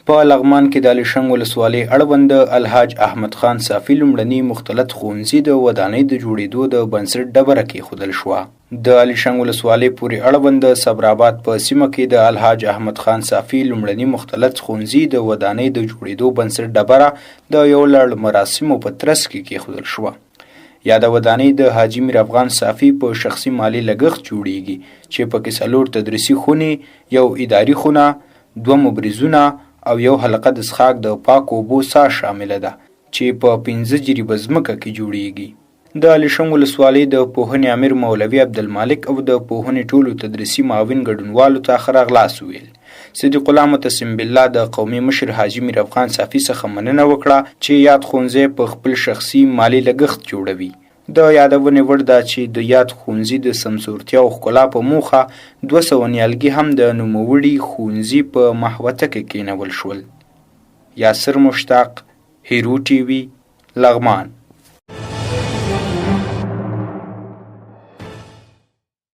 په لغمان کې د علیشنګ ولسوالۍ اړوند د الحاج احمد خان صافي لومړني مختلط ښوونځي د ودانۍ د جوړېدو د بنسټ ډبره کېښودل شوه. د علیشنګ ولسوالۍ پورې اړوند د صبرآباد په سیمه کې د الحاج احمد خان صافي لومړني مختلط ښوونځي د ودانۍ د جوړېدو بنسټ ډبره د یو لړ مراسمو په ترڅ کې کېښودل شوه. یاده ودانۍ د حاجي میر افغان صافي په شخصي مالي لګښت جوړېږي چې پکې څلور تدریسي خونې، یو اداري خونه، دوه مبرزونه او یو حلقه د څښاک د پاکو اوبو څاه شامله ده چې په پنځه جریبه ځمکه کې جوړیږي. د علیشنګ ولسوالۍ د پوهنې امیر مولوي عبدالمالک او د پوهنې ټولو تدریسي معاون ګډونوالو ته ښه راغلاست وویل. صدیق الله متسم بالله د قومي مشر حاجي میر افغان صافي څخه مننه وکړه چې یاد ښوونځی په خپل شخصي مالي لګښت جوړوي. د یادونې وړ ده چې د یاد ښوونځي د سمسورتیا او ښکلا په موخه 200 نیالګي هم د نوموړي ښوونځي په محوطه کې کېنول شول. یاسر مشتاق، هیرو ټي وي، لغمان.